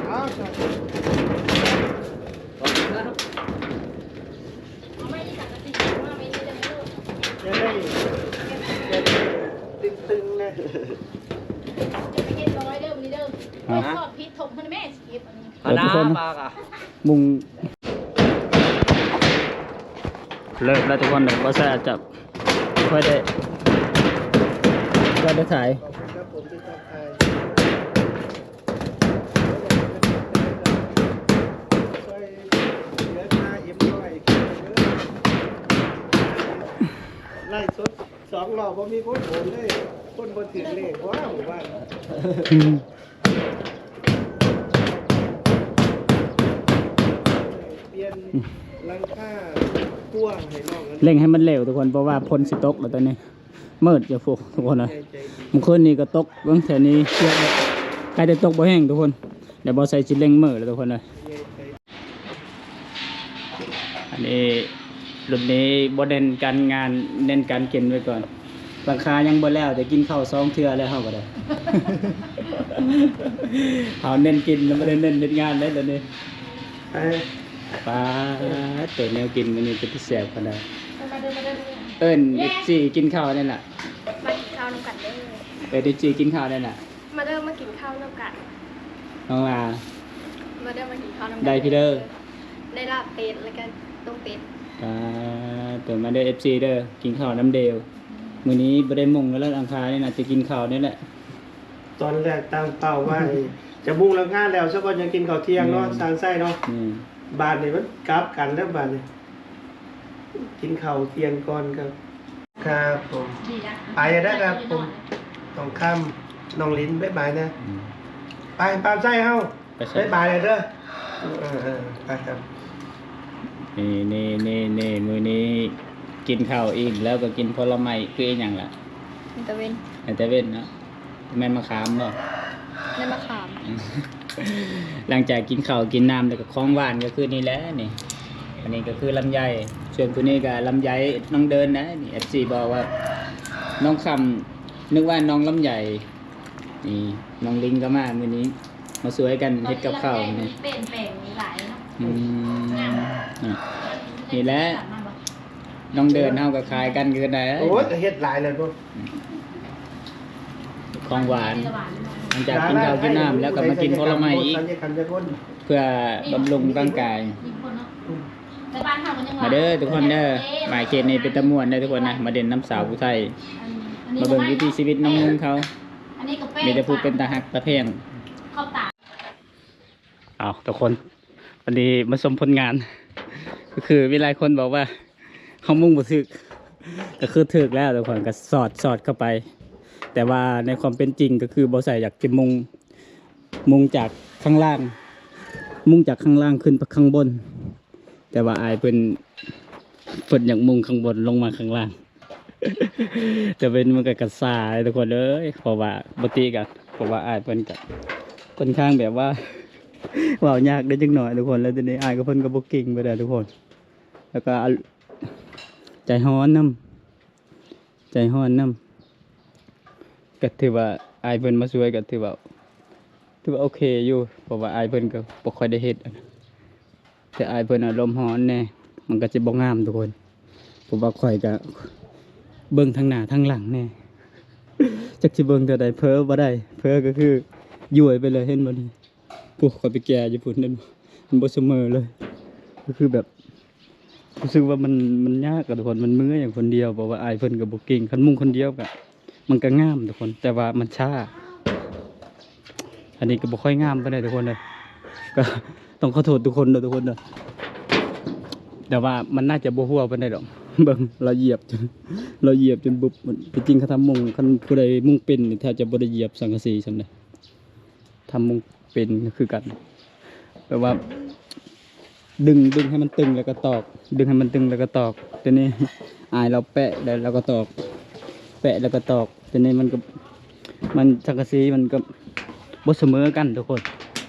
ເອົາ ຈະໄດ້ ຈະໄດ້ຕຶງໆ ນະ. ຈະໄປເຮັດຮ້ອຍເດີ ມື້ນີ້ເດີ. ຮະ? ສອບຜິດຖົມພຸ້ນແມ່ ຊິເກັບອັນນີ້. ເອີ ທຸກຄົນ ປາກະມຸງ ເລີກແລ້ວທຸກຄົນເດີ. ບໍ່ໃສ່ອາດຈະ ຄ່ອຍໄດ້ ຄ່ອຍໄດ້ຖ່າຍ. ໄລສົດສອງຮອບ ບໍ່ມີຄົນໂອນເລີຍ, ຄົນບໍ່ຖືກເລກ. ວ້າວ ບ້ານ ປ່ຽນຫຼັງຄາຄົວໃຫ້ນ້ອງ ເລັ່ງໃຫ້ມັນເລັວທຸກຄົນ ເພາະວ່າຝົນຊິຕົກແລ້ວຕອນນີ້. ມືດຢູ່ພຸ້ນທຸກຄົນເອີຍ. ເມື່ອຄືນນີ້ກໍຕົກເບິ່ງແຖວນີ້ ໃກ້ແຕ່ຕົກບໍ່ແຮງທຸກຄົນ. ດຽວບໍ່ໃສ່ຊິເລັ່ງມືແລ້ວທຸກຄົນເອີຍ. ອັນນີ້ລຸ້ນນີ້ບໍ່ເນັ້ນການງານ ເນັ້ນການກິນໄວ້ກ່ອນ. ຫຼັງຄາຍັງບໍ່ແລ້ວ ແຕ່ກິນເຂົ້າສອງເທື່ອແລ້ວເຮົາກໍໄດ້. ເຮົາເນັ້ນກິນ ບໍ່ໄດ້ເນັ້ນເຮັດງານເດ້ຕອນນີ້. ເອີ ປາດ ໂຕແນວກິນມື້ນີ້ເປັນຕາແຊບຂະໜາດ. ເອີ້ນເອັຟຊີກິນເຂົ້າແດ່ລະ. ມາກິນເຂົ້ານຳກັນເດີ. ເອີ້ນເອັຟຊີກິນເຂົ້າແດ່ລະ. ມາເດີ ມາກິນເຂົ້ານຳກັນ. ນ້ອງລາ ມາເດີ ມາກິນເຂົ້ານຳກັນ. ໄດ້ພີເດີ ໄດ້ລາບເປັດ ແລ້ວກໍຕົ້ມເປັດ. ອ່າ ໂຕມາເດີ ເອັຟຊີເດີ ກິນເຂົ້ານຳເດວ. ມື້ນີ້ບໍ່ໄດ້ມຸງແລ້ວ ວັນອັງຄານນີ້ນະ ຈະກິນເຂົ້ານີ້ແຫຼະ. ຕອນແລກຕັ້ງເປົ້າໄວ້ ຈະມຸງຫຼັງຄາແລ້ວຊະກ່ອນ ຈັ່ງກິນເຂົ້າທ່ຽງເນາະ ແມ່ນ ຊ່າງໄຊເນາະ. ແມ່ນ ບາດນີ້ມັນກັບກັນແລ້ວ ບາດນີ້ ກິນເຂົ້າທ່ຽງກ່ອນ. ຄັບ ຄັບຜົມ ໄປແລ້ວເດີຄັບຜົມ ທອງຄຳ ນ້ອງລິນ ບາຍບາຍນະ. ອືມ ໄປ ປາມໄຊເຮົາ ໄປໃສ? ບາຍບາຍແລ້ວເດີ. ເອີ ເອີ ເອີ ໄປຄັບ. ນີ້ ນີ້ ນີ້ ນີ້ ມື້ນີ້ກິນເຂົ້າອີ່ມແລ້ວກໍກິນຜົນລະໄມ້ ຄືອີ່ຫຍັງລະ? ໃນຕາເວັນ ໃນຕາເວັນເນາະ. ແມ່ນມະຂາມບໍ່? ແມ່ນມະຂາມ. ຫຼັງຈາກກິນເຂົ້າກິນນ້ຳແລ້ວກໍຂອງຫວານກໍຄືນີ້ແຫຼະນີ້ ອັນນີ້ກໍຄືລຳໄຍ ສ່ວນຜູ້ນີ້ກໍລຳໄຍນ້ອງເດີນນະນີ້. ເອັຟຊີບອກວ່າ ນ້ອງຄຳ ນຶກວ່ານ້ອງລຳໄຍ. ນີ້ນ້ອງລິງກໍມາມື້ນີ້ ມາຊ່ວຍກັນເຮັດກັບເຂົ້ານີ້. ເປັນແປງຫຼາຍເນາະ. ອືມ ນີ້ແຫຼະ ນ້ອງເດີນເຮົາກໍຄ້າຍກັນຄືກັນໄດ໋. ໂອ້ຍ ກໍເຮັດຫຼາຍແລ້ວເນາະ ຂອງຫວານ. ຫຼັງຈາກກິນເຂົ້າກິນນ້ຳແລ້ວກໍມາກິນຜົນລະໄມ້ອີກ ເພື່ອບຳລຸງຮ່າງກາຍ. ມາເດີທຸກຄົນເດີ ມາເຂດນີ້ເປັນຕາມ່ວນເດີທຸກຄົນນະ ມາຫຼິ້ນນຳສາວຜູ້ໄທ ມາເບິ່ງວິຖີຊີວິດນ້ອງມຸງເຂົາ. ມີແຕ່ຜູ້ເປັນຕາຮັກຕາແພງ. ເອົາທຸກຄົນ ວັນນີ້ມາຊົມຜົນງານ ກໍຄືມີຫຼາຍຄົນບອກວ່າເຮົາມຸງບໍ່ຖືກ ກໍຄືຖືກແລ້ວທຸກຄົນ ກໍສອດ ສອດເຂົ້າໄປ. ແຕ່ວ່າໃນຄວາມເປັນຈິງກໍຄືບໍ່ໃສ່ ຢາກຈະມຸງ ມຸງຈາກຂ້າງລ່າງ ມຸງຈາກຂ້າງລ່າງຂຶ້ນໄປຂ້າງບົນ. ແຕ່ວ່າອ້າຍເພິ່ນ ເພິ່ນຢາກມຸງຂ້າງບົນລົງມາຂ້າງລ່າງ ແຕ່ເປັນມັນກໍກະຊາເດ້ທຸກຄົນເອີຍ. ເພາະວ່າບໍ່ຕິກະ ເພາະວ່າອ້າຍເພິ່ນກະຂ້ອນຂ້າງແບບວ່າ ເວົ້າຍາກເດ້ຈັກໜ້ອຍທຸກຄົນ. ແລ້ວທີນີ້ອ້າຍກັບເພິ່ນກໍບໍ່ເກັ່ງປານໃດທຸກຄົນ ແລ້ວກໍໃຈຮ້ອນນຳ ໃຈຮ້ອນນຳ. ກໍຖືວ່າອ້າຍເພິ່ນມາຊ່ວຍກໍຖືວ່າ ຖືວ່າໂອເຄຢູ່ ເພາະວ່າອ້າຍເພິ່ນກໍບໍ່ຄ່ອຍໄດ້ເຮັດ ແຕ່ອ້າຍເພິ່ນອາລົມຮ້ອນແດ່ ມັນກໍຊິບໍ່ງາມທຸກຄົນ. ເພາະວ່າຂ້ອຍກໍເບິ່ງທາງໜ້າທາງຫຼັງແດ່ ຈັກຊິເບິ່ງເທື່ອໃດ ເຜີບໍ່ໄດ້ ເຜີກໍຄືຢວຍໄປເລີຍ ເຫັນບໍ່ນີ້. ໂອ້ ຂ້ອຍໄປແກ່ຢູ່ພຸ້ນ ມັນບໍ່ສະເໝີເລີຍ ກໍຄືແບບ ຮູ້ສຶກວ່າມັນ ມັນຍາກອະທຸກຄົນ ມັນເມື່ອຍຄົນດຽວ ເພາະວ່າອ້າຍເພິ່ນກໍບໍ່ເກັ່ງ. ຄັນມຸງຄົນດຽວກໍ ມັນກໍງາມທຸກຄົນ ແຕ່ວ່າມັນຊ້າ. ອັນນີ້ກໍບໍ່ຄ່ອຍງາມປານໃດທຸກຄົນເດີ ກໍຕ້ອງຂໍໂທດທຸກຄົນເດີທຸກຄົນເດີ. ແຕ່ວ່າມັນໜ້າຈະບໍ່ຮົ່ວປານໃດດອກ ເບິ່ງລາວຢຽບ ລາວຢຽບຈົນບຸບ. ທີ່ຈິງຄັນທຳມຸງ ຄັນຜູ້ໃດມຸງເປັນນີ້ ແທບຈະບໍ່ໄດ້ຢຽບສັງກະສີສ່ຳໃດ. ທຳມຸງເປັນຄືກັນ ແບບວ່າດຶງ ດຶງໃຫ້ມັນຕຶງແລ້ວກໍຕອກ ດຶງໃຫ້ມັນຕຶງແລ້ວກໍຕອກ. ຕົວນີ້ອ້າຍລາວແປະແລ້ວ ແລ້ວກໍຕອກ ແປະແລ້ວກໍຕອກ. ຕົວນີ້ມັນກໍ ມັນ ສັງກະສີມັນກໍບໍ່ສະເໝີກັນທຸກຄົນ.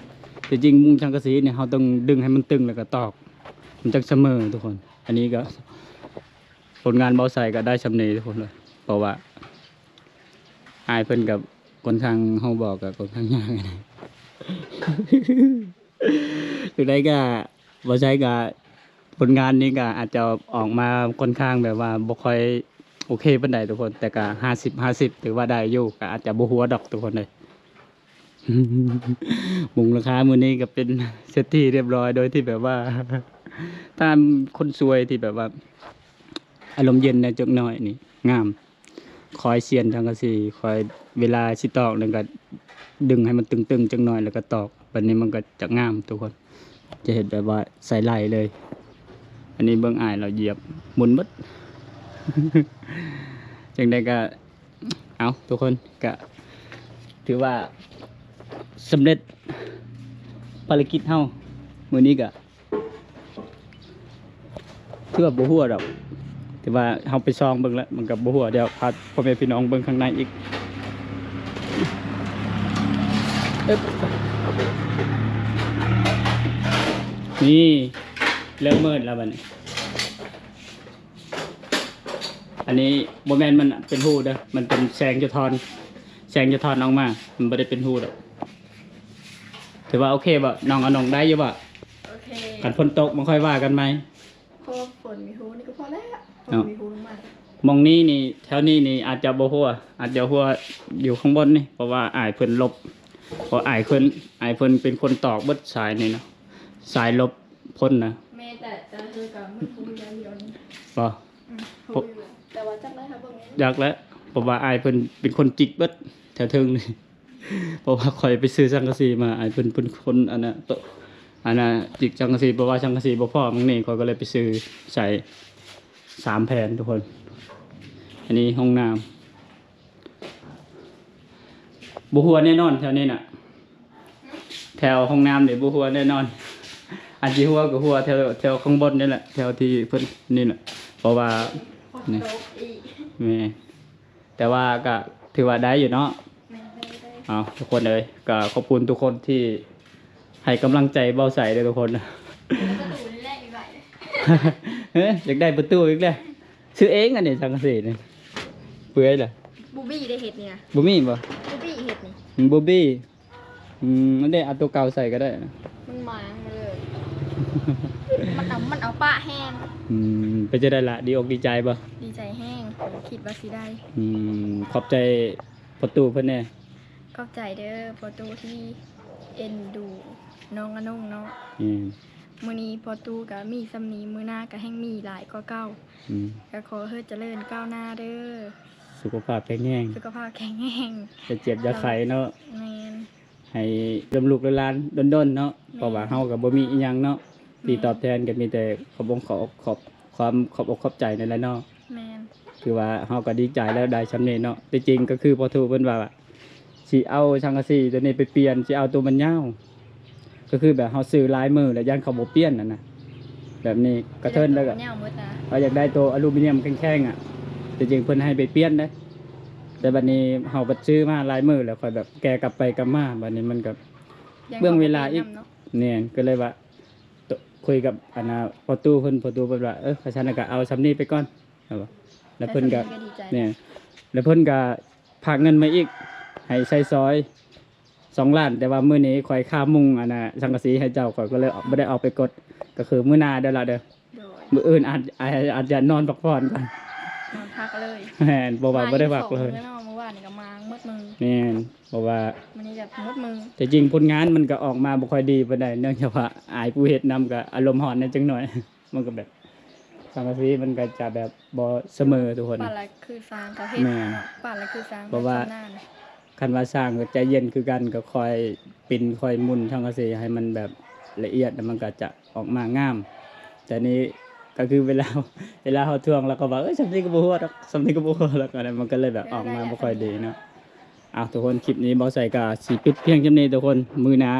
ທີ່ຈິງມຸງສັງກະສີນີ້ ເຮົາຕ້ອງດຶງໃຫ້ມັນຕຶງແລ້ວກໍຕອກ ມັນຈັ່ງສະເໝີທຸກຄົນ. ອັນນີ້ກໍຜົນງານເບົາໄຊກໍໄດ້ສ່ຳນີ້ທຸກຄົນເອີຍ ເພາະວ່າ ອ້າຍເພິ່ນກໍຂ້ອນຂ້າງ ເຮົາບອກກໍຂ້ອນຂ້າງຍາກ. ຈັ່ງໃດກໍບໍ່ໃຊ່ ກໍຜົນງານນີ້ກໍອາດຈະອອກມາຂ້ອນຂ້າງແບບວ່າບໍ່ຄ່ອຍໂອເຄປານໃດທຸກຄົນ ແຕ່ກໍຫ້າສິບຫ້າສິບ ຖືວ່າໄດ້ຢູ່ ກໍອາດຈະບໍ່ຮົ່ວດອກທຸກຄົນເອີຍ. ມຸງຫຼັງຄາມື້ນີ້ກໍເປັນເສດຖີຮຽບຮ້ອຍ ໂດຍທີ່ແບບວ່າ ທ່ານຄົນຊ່ວຍທີ່ແບບວ່າ ອາລົມເຢັນແດ່ຈັກໜ້ອຍນີ້ ງາມ. ຄອຍຊຽນສັງກະສີ ຄອຍເວລາຊິຕອກນັ້ນກໍດຶງໃຫ້ມັນຕຶງໆຈັກໜ້ອຍແລ້ວກໍຕອກ. ບັດນີ້ມັນກໍຈະງາມທຸກຄົນ ຈະເຮັດແບບວ່າໃສ່ໄຫຼເລີຍ. ອັນນີ້ເບິ່ງອ້າຍລາວຢຽບໝຸນໝົດ. ຈັ່ງໃດກໍ ເອົາ ທຸກຄົນ ກະຖືວ່າສຳເລັດພາລະກິດເຮົາມື້ນີ້ກະຖືວ່າບໍ່ຮົ່ວດອກ ແຕ່ວ່າເຮົາໄປສ່ອງເບິ່ງແລ້ວ ມັນກະບໍ່ຮົ່ວ. ດຽວພາພໍ່ແມ່ພີ່ນ້ອງເບິ່ງຂ້າງໃນອີກ. ເອີບ ນີ້ ເລີ່ມມືດແລ້ວບັດນີ້. ອັນນີ້ບໍ່ແມ່ນມັນເປັນຮູເດີ ມັນເປັນແສງສະທ້ອນ ແສງສະທ້ອນອອກມາ ມັນບໍ່ໄດ້ເປັນຮູດອກ. ຖືວ່າໂອເຄບໍ່ ນ້ອງອານົງ ໄດ້ຢູ່ບໍ່? ໂອເຄ ຄັນຝົນຕົກມາຄ່ອຍວ່າກັນໃໝ່. ພໍຝົນມີຮູນີ້ກໍພໍແລ້ວ ເນາະ ມີຮູລົງມາ. ໝ່ອງນີ້ນີ້ ແຖວນີ້ນີ້ອາດຈະບໍ່ຮົ່ວ ອາດຈະຮົ່ວຢູ່ຂ້າງບົນນີ້ ເພາະວ່າອ້າຍເພິ່ນຫຼົບ ເພາະອ້າຍເພິ່ນ ອ້າຍເພິ່ນເປັນຄົນຕອກເບິດສາຍນີ້ນະ ສາຍຫຼົບພົ້ນນະ. ແມ່ ແຕ່ ແຕ່ເທື່ອກໍມັນຮູ້ຢ່າງດຽວນີ້ ບໍ່? ອືມ ຮູ້ຢູ່ແລ້ວ. ແຕ່ວ່າຈັກໄດ້ຫາເບິ່ງ ຈັກແຫຼະ ເພາະວ່າອ້າຍເພິ່ນເປັນຄົນຈິກເບິດແຖວເທິງນີ້ ເພາະວ່າຂ້ອຍໄປຊື້ສັງກະສີມາ ອ້າຍເພິ່ນເປັນຄົນອັນນ່າ ໂຕະ ອັນນ່າ ຈິກສັງກະສີ ເພາະວ່າສັງກະສີບໍ່ພໍໝ່ອງນີ້ ຂ້ອຍກໍເລີຍໄປຊື້ໃສ່ສາມແຜ່ນທຸກຄົນ. ອັນນີ້ຫ້ອງນ້ຳ ບໍ່ຮົ່ວແນ່ນອນແຖວນີ້ນະ ແຖວຫ້ອງນ້ຳນີ້ບໍ່ຮົ່ວແນ່ນອນ ອັນທີ່ຮົ່ວກໍຮົ່ວແຖວ ແຖວຂ້າງບົນນີ້ແຫຼະ ແຖວທີ່ເພິ່ນນີ້ແຫຼະ ເພາະວ່າ ນີ້ ແມ່ນ ແຕ່ວ່າກໍຖືວ່າໄດ້ຢູ່ເນາະ. ເອົາ ທຸກຄົນເອີຍ ກໍຂອບຄຸນທຸກຄົນທີ່ໃຫ້ກຳລັງໃຈເບົາໃສເດີທຸກຄົນ. ເອີ ຢາກໄດ້ປະຕູອີກແລ້ວ ຊື້ເອງອັນນີ້ ສັງກະສີນີ້ ເປື່ອຍລະ ບູບີ້ໄດ້ເຮັດນີ້ນະ ບໍ່ມີບໍ່? ບູບີ້ເຮັດນີ້ ອືມ ບູບີ້ ອືມ ອັນນີ້ເອົາຕົວເກົ່າໃສ່ກໍໄດ້ ມັນໝາງເລີຍ ມັນເອົາ ມັນເອົາປະແຮງ. ອືມ ເປັນຈັ່ງໃດລະ ດີອົກດີໃຈບໍ່? ດີໃຈແຮງ ບໍ່ຄິດວ່າຊິໄດ້. ອືມ ຂອບໃຈພໍ່ຕູ້ເພິ່ນແດ່. ຂອບໃຈເດີພໍ່ຕູ້ທີ່ເອັນດູນ້ອງອານົງເນາະ. ອືມ ມື້ນີ້ພໍ່ຕູ້ກໍມີສ່ຳນີ້ ມື້ໜ້າກໍແຮ່ງມີຫຼາຍກວ່າເກົ່າ. ອືມ ກໍຂໍໃຫ້ຈະເລີນກ້າວໜ້າເດີ ສຸຂະພາບແຂງແຮງ ສຸຂະພາບແຂງແຮງ ຢ່າເຈັບຢ່າໄຂ້ເນາະ. ແມ່ນ ໃຫ້ເລື່ອງລູກເລື່ອງຫຼານດົນໆເນາະ. ແມ່ນ ເພາະວ່າເຮົາກໍບໍ່ມີອີ່ຫຍັງເນາະ ອືມ ທີ່ຕອບແທນ ກໍມີແຕ່ຂອບອົກຂອບ ຂອບ ຄວາມຂອບອົກຂອບໃຈນັ້ນແຫຼະເນາະ. ແມ່ນ ຄືວ່າເຮົາກໍດີໃຈແລ້ວໄດ້ສ່ຳນີ້ເນາະ. ທີ່ຈິງກໍຄືພໍ່ຕູ້ເພິ່ນວ່າ ຊິເອົາສັງກະສີຕົວນີ້ໄປປ່ຽນ ຊິເອົາຕົວມັນຍາວ ກໍຄືແບບເຮົາຊື້ຫຼາຍມື້ແລ້ວຢ້ານເຂົາບໍ່ປ່ຽນຫັ້ນນະ ແບບນີ້ກະເທີນແລ້ວກໍ ເອົາຢາກໄດ້ໂຕອາລູມີນຽມແຂງໆອະ. ທີ່ຈິງເພິ່ນໃຫ້ໄປປ່ຽນເດ້ ແຕ່ບັດນີ້ເຮົາບັດຊື້ມາຫຼາຍມື້ແລ້ວ ຂ້ອຍແບບແກ່ກັບໄປກັບມາ ບັດນີ້ມັນກໍເບື້ອງເວລາອີກ. ແມ່ນ ກໍເລີຍວ່າ ໂຕ ຄຸຍກັບອັນນ່າພໍ່ຕູ້ເພິ່ນ ພໍ່ຕູ້ເພິ່ນວ່າ ເອີ ຄັນຊັ້ນກໍເອົາສ່ຳນີ້ໄປກ່ອນ ແລ້ວເພິ່ນກໍ ແມ່ນ ແລ້ວເພິ່ນກໍຝາກເງິນມາອີກ ໃຫ້ໃຊ້ຊອຍສອງລ້ານ ແຕ່ວ່າມື້ນີ້ຂ້ອຍຄາມຸງອັນນ່າສັງກະສີໃຫ້ເຈົ້າ ຂ້ອຍກໍເລີຍບໍ່ໄດ້ອອກໄປກົດ. ກໍຄືມື້ໜ້າເດີລະເດີ ໂດຍ ມື້ອື່ນອາດ ອາດ ອາດຈະນອນພັກຜ່ອນກ່ອນ ນອນພັກເລີຍ. ແມ່ນ ເພາະວ່າບໍ່ໄດ້ພັກເລີຍ ມື້ວານນີ້ກໍມາໝົດມື້. ແມ່ນ ເພາະວ່າມື້ນີ້ກໍໝົດມື້. ແຕ່ຈິງຜົນງານມັນກໍອອກມາບໍ່ຄ່ອຍດີປານໃດ ເນື່ອງຈາກວ່າອ້າຍຜູ້ເຮັດນຳກໍອາລົມຮ້ອນແດ່ຈັກໜ້ອຍ. ມັນກໍແບບ ສັງກະສີມັນກໍຈະແບບບໍ່ສະເໝີທຸກຄົນ ປານລະຄືຊ່າງເຂົາເຮັດ. ແມ່ນ ເນາະ ປານລະຄືຊ່າງ ເພາະວ່າ ຊຳນານ ຄັນວ່າຊ່າງກໍໃຈເຢັນຄືກັນ ກໍຄ່ອຍປິ່ນຄ່ອຍໝຸນສັງກະສີໃຫ້ມັນແບບລະອຽດ ແລ້ວມັນກໍຈະອອກມາງາມ. ແຕ່ນີ້ກໍຄືເວລາ ເວລາເຮົາທວງ ລາວກໍວ່າ ເອີຍ ສ່ຳນີ້ກໍບໍ່ຮົ່ວດອກ ສ່ຳນີ້ກໍບໍ່ຮົ່ວດອກ ອັນນັ້ນມັນກໍເລີຍແບບອອກມາບໍ່ຄ່ອຍດີເນາະ. ເອົາ ທຸກຄົນ ຄລິບນີ້ເບົາໃສກໍຊິປິດພຽງສ່ຳນີ້ທຸກຄົນ. ມື້ໜ້າ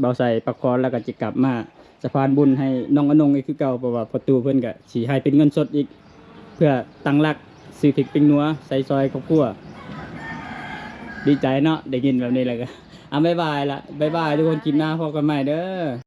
ເບົາໃສພັກຜ່ອນແລ້ວກໍຈະກັບມາສະພານບຸນໃຫ້ນ້ອງອານົງອີກຄືເກົ່າ ເພາະວ່າພໍ່ຕູ້ເພິ່ນກໍຊິໃຫ້ເປັນເງິນສົດອີກ ເພື່ອຕັ້ງຫຼັກຊື້ພິກປິງນົວໃສ່ຊອຍຄອບຄົວ. ດີໃຈເນາະ ໄດ້ຍິນແບບນີ້ແລ້ວກໍ ອາ ບາຍບາຍລະ ບາຍບາຍທຸກຄົນ ຄລິບໜ້າພໍ້ກັນໃໝ່ເດີ.